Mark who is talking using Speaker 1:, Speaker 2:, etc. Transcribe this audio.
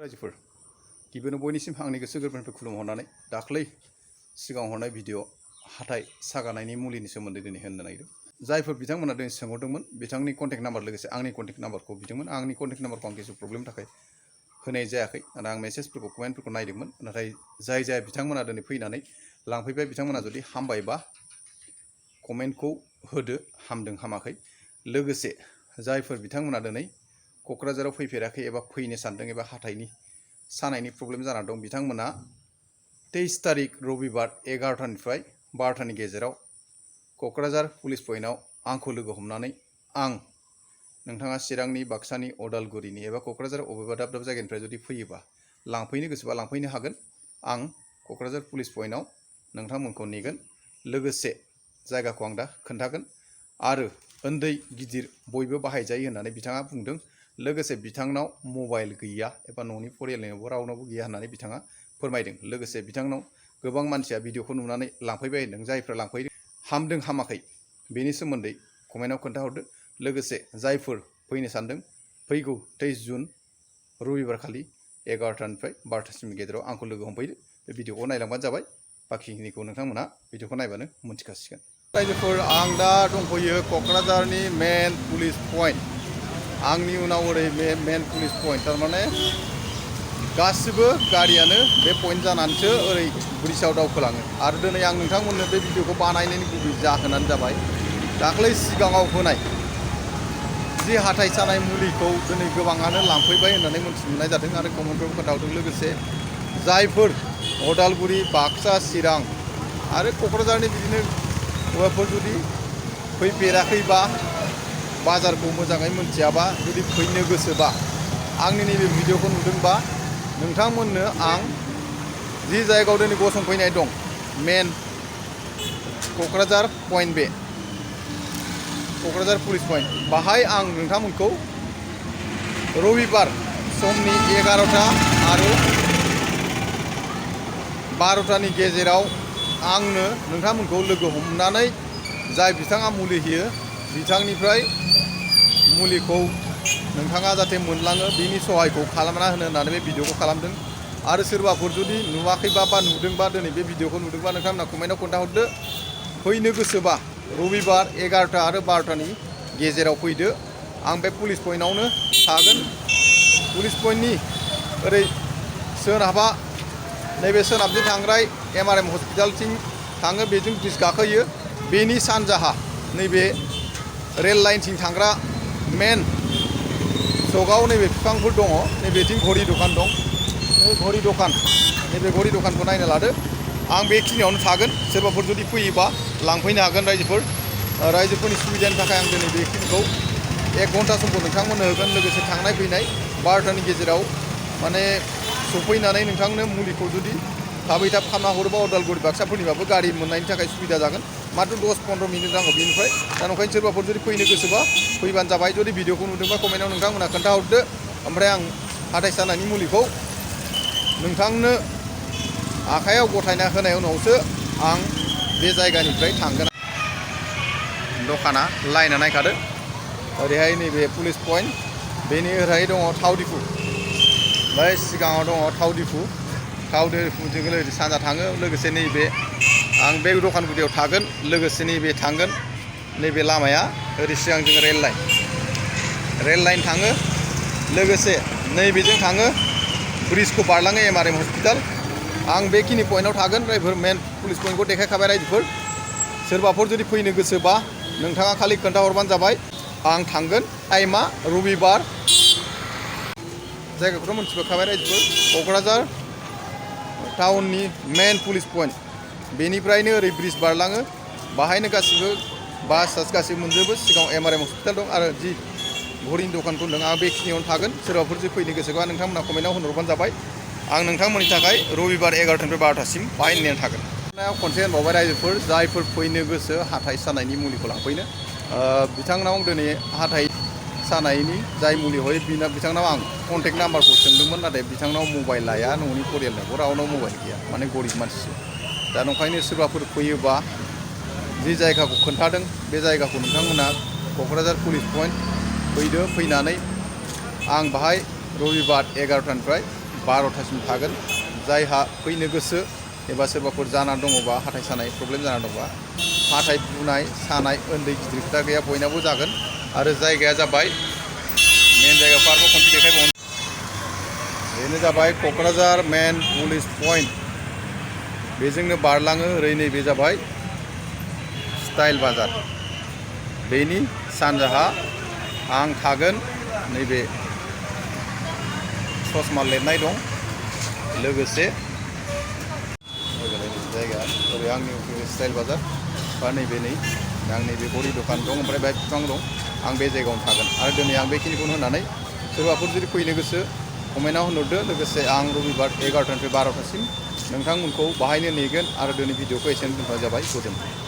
Speaker 1: रायजोफोर गिबियावनो बयनिसिम आंनि गोसो गोरबोनिफ्राय खुलुमहरनानै दाख्लै सिगाङाव हरनाय भिडिअ हाथाइ सागानायनि मुलिनि सोमोन्दै दिनै होननो नागिरदों। जायफोर बिथांमोना दिनै सोंहरदोंमोन बिथांनि कन्टेक्ट नाम्बार लोगोसे आंनि कन्टेक्ट नाम्बारखौ बिदोंमोन। आंनि कन्टेक्ट नाम्बारखौ आं किसु प्रब्लेमनि थाखाय होनाय जायाखै आरो आं मेसेजफोरखौ कमेन्टफोरखौ नायदोंमोन। नाथाय जाय बिथांमोना दिनै फैनानै लांफैबाय बिथांमोना जुदि हामबायबा कमेन्टखौ होदो हामदों हामाखै। लोगोसे जायफोर बिथांमोना दिनै क'क्राझाराव फैफेराखै एबा फैनो सानदों एबा हाथाइनि सानायनि प्रब्लेम जाना दं बिथांमोना 23 तारिख रबिबार 11टानिफ्राय 12टानि गेजेराव क'क्राझार पुलिस पइन्टआव आंखौ लोगो हमनानै आं नोंथाङा चिरांनि बाक्सानि अदालगुरिनि एबा क'क्राझार अबेबा दाब दाब जायगानिफ्राय जुदि फैयोबा लांफैनो गोसोबा लांफैनो हागोन। आं क'क्राझार पुलिस पइन्टआव नोंथांमोनखौ नेगोन। लोगोसे जायगाखौ आं दा खोन्थागोन आरो उन्दै गिदिर बयबो बाहायजायो होननानै बिथाङा बुंदों। लोगोसे बिथांनाव मबाइल गैया एबा न'नि फरियालनियावबो रावनावबो गैया होननानै बिथाङा फोरमायदों। लोगोसे बिथांनाव गोबां मानसिया भिडिअखौ नुनानै लांफैबाय होनदों। जायफ्रा लांफैदों हामदों हामाखै बेनि सोमोन्दै कमेन्टआव खोन्थाहरदो। लोगोसे जायफोर फैनो सानदों फैगौ 23 जुन रबिबार खालि 11टानिफ्राय 12टासिमनि गेजेराव आंखौ लोगो हमफैदो। बे भिडिअखौ नायलांबानो जाबाय। बाखिखिनिखौ नोंथांमोना भिडिअखौ नायबानो मोनथिखासिगोन। रायजोफोर आं दा दंफैयो क'क्राझारनि मेन पुलिस पइन्ट। आंनि उनाव ओरै मेन पुलिस पइन्ट थारमाने गासिबो गारियानो बे पइन्ट जानानैसो ओरै ब्रिजआव दावखोलाङो। आरो दिनै आं नोंथांमोननो बे भिडिअखौ बानायनायनि गुबै जाहोनानो जाबाय दाख्लै सिगाङाव होनाय जि हाथाइ सानाय मुलिखौ दिनै गोबाङानो लांफैबाय होननानै मोनथिनो मोननाय जादों आरो कमेन्टफोराव खोन्थाहरदों। लोगोसे जायफोर अदालगुरि बाक्सा चिरां आरो क'क्राझारनि बिदिनो हौवाफोर जुदि फैफेराखैबा बाजारखौ मोजाङै मोनथियाबा जुदि फैनो गोसोबा आंनि नैबे भिडिअखौ नुदोंबा नोंथांमोननो आं जि जायगायाव दिनै गसंफैनाय दं मेन क'क्राझार पइन्ट बे क'क्राझार पुलिस पइन्ट बाहाय आं नोंथांमोनखौ रबिबार समनि 11टा आरो 12टानि गेजेराव आंनो नोंथांमोनखौ लोगो हमनानै जाय बिथाङा मुलि होयो बिथांनिफ्राय मुलिखौ नोंथाङा जाहाथे मोनलाङो बिनि सहायखौ खालामना होनो होननानै बे भिडिअखौ खालामदों। आरो सोरबाफोर जुदि नुवाखैबा बा नुदोंबा दिनै बे भिडिअखौ नुदोंबा नोंथांमोना कमेन्टआव खोन्थाहरदो। फैनो गोसोबा रबिबार 11टा आरो 12टानि गेजेराव फैदो। आं बे पुलिस पइन्टआवनो थागोन। पुलिस पइन्टनि ओरै सोनाबहा नैबे सोनाबजों थांग्राय MRM हस्पिटालथिं थाङो बेजों ब्रिज गाखोयो। बेनि सानजाहा नैबे रेल लाइनथिं थांग्रा मेन सकआव नैबे बिफांफोर दङ। नैबेथिं घरि दखान दं। घरि दखान नैबे घरि दखानखौ नायना लादो। आं बेखिनियावनो थागोन। सोरबाफोर जुदि फैयोबा लांफैनो हागोन। रायजोफोरनि सुबिदानि थाखाय आं दिनै बेखिनिखौ 1 घन्टा समखौ नोंथांमोननो होगोन। लोगोसे थांनाय फैनाय 12टानि गेजेराव माने सफैनानै नोंथांनो मुलिखौ जुदि थाबै थाब खालामना हरोबा अदालगुरि बाक्साफोरनिबाबो गारि मोननायनि थाखाय सुबिदा जागोन। मात्र 10-15 मिनिट नांगौ बेनिफ्राय। दा नंखायनो सोरबाफोर जुदि फैनो गोसोबा फैबानो जाबाय। जुदि भिडिअखौ नुदोंबा कमेन्टआव नोंथांमोना खोन्थाहरदो। ओमफ्राय आं हाथाइ सानायनि मुलिखौ नोंथांनो आखायाव गथायना होनाय उनावसो आं बे जायगानिफ्राय थांगोन। दखाना लाइना नायखादो। ओरैहाय नैबे पुलिस पइन्ट बेनि ओरैहाय दङ थाव दिफु। ओमफ्राय सिगाङाव दङ थाव दिफु। थाव दिफुजों ओरै सानजा थाङो। लोगोसे नैबे आं बे दखान गुदियाव थागोन। लोगोसे नैबे थांगोन नैबे लामाया ओरै सिगांजों रेल लाइन थाङो। लोगोसे नैबेजों थाङो ब्रिजखौ बारलाङो MRM हस्पिटाल। आं बेखिनि पइन्टआव थागोन। जायफोर मेन पुलिस पइन्टखौ देखायखाबाय रायजोफोर सोरबाफोर जुदि फैनो गोसोबा नोंथाङा खालि खोन्थाहरबानो जाबाय। आं थांगोन। टाइमा रबिबार। जायगाखौथ' मोनथिबोखाबाय रायजोफोर क'क्राझार टाउननि मेन पुलिस पइन्ट बेनिफ्रायनो ओरै ब्रिज बारलाङो। बाहायनो गासिबो बास गासिबो मोनजोबो। सिगाङाव MRM हस्पिटाल दं आरो जि घरिनि दखानखौ होनदों आं बेखिनियावनो थागोन। सोरबाफोर जुदि फैनो गोसोबा नोंथांमोना कमेन्टआव होनहरबानो जाबाय। आं नोंथांमोननि थाखाय रबिबार 11टानिफ्राय 12टासिम बाहाय नेनानै थागोन। खनसे होनबावबाय रायजोफोर जायफोर फैनो गोसो हाथाइ सानायनि मुलिखौ लांफैनो बिथांनाव दिनै हाथाइ सानायनि जाय मुलि हयो बिथांनाव आं कन्टेक्ट नाम्बारखौ सोंदोंमोन। नाथाय बिथांनाव मबाइल लाया। न'नि फरियालनावबो रावनाव मबाइल गैया। माने गरिब मानसिसो। दा नंखायनो सोरबाफोर फैयोबा जि जायगाखौ खोन्थादों बे जायगाखौ नोंथांमोना क'क्राझार पुलिस पइन्ट फैदो। फैनानै आं बाहाय रबिबार 11टानिफ्राय 12टासिम थागोन। जायहा फैनो गोसो एबा सोरबाफोर जाना दङबा हाथाइ सानाय प्रब्लेम जाना दङबा हाथाइ बुनाय सानाय उन्दै गिदिर खोथा गैया बयनावबो जागोन। आरो जायगाया जाबाय मेन जायगाखौ आरोबाव खनसे देखायबावनो बेनो जाबाय क'क्राझार मेन पुलिस पइन्ट। बेजोंनो बारलाङो ओरै नैबे जाबाय स्टाइल बाजार। बेनि सानजाहा आं थागोन। नैबे ससमा लिरनाय दं लोगोसे जायगा ओरै आंनि स्टाइल बाजार बा नैबे आं नैबे गरि दखान दं ओमफ्राय बेहाय बिफां दं। आं बे जायगायावनो थागोन आरो दिनै आं बेखिनिखौनो होननानै सोरबाफोर जुदि फैनो गोसो कमेन्टआव होनहरदो। लोगोसे आं रबिबार 11टानिफ्राय 12टासिम नोंथांमोनखौ बाहायनो नेगोन आरो दिनै भिडिअखौ एसेनो दोनथ'नाय जाबाय। गोजोन्थों।